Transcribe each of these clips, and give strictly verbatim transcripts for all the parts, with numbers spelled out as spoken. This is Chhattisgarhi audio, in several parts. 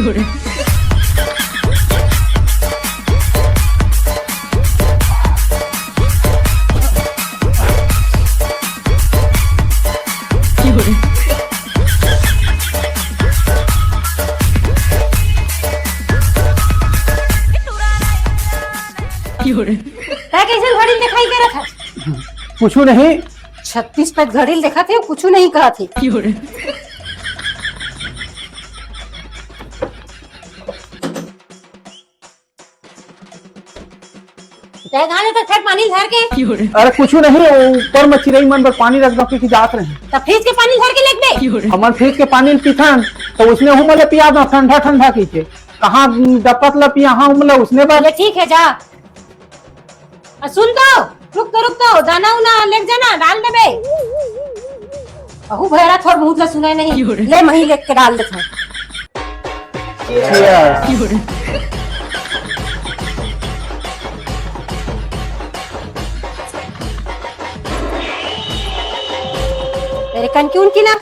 तै कइसन घड़ी ल देखाई करत हस? कुछु नहीं। छत्तीस पैंत घड़ी ल देखत हे, कुछु नहीं कहत हे। तै कहाँ ले तक फेर पानी धर के? अरे कुछु नहीं, वो ऊपर में चिरई मन बर पानी रख दो, क्योंकि जात रहे। त फ्रिज के पानी धर के लेगबे? हमर फ्रिज के पानी ल पीथन, त उसने हूँ मोला पिया दो, ठंडा ठंडा कहिके। कहाँ डपत ल पिया, हाँ, मोला उसने बर। ये ठीक है, जा। आ, सुन तो, रुक तो, रुक तो, दाना उना लेग जाना, डाल देबे। अहू भैरा थोर बहुत ला सुने नहीं। ले, मही लेग के डाल देथों। Cheers। तेरे कन क्यों की ना?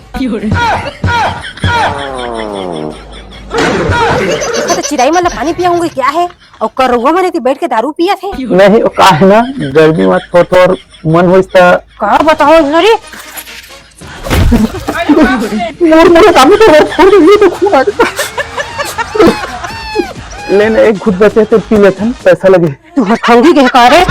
देखो तो चिरई मन ला पानी पियाऊंगी क्या है? अउ करउआ मन एती बइठ के दारू पियत हे। नहीं, वो का है ना, गर्मी में थोर थोर मन होइस त। का बताओ न रे? मोर, मोर काम तो फोड़ दे, ये तो खून आ गया। ले ना, एक घुट बचे हे, त पी लेथन, पैसा लगे। तू हर खंगी के का रे?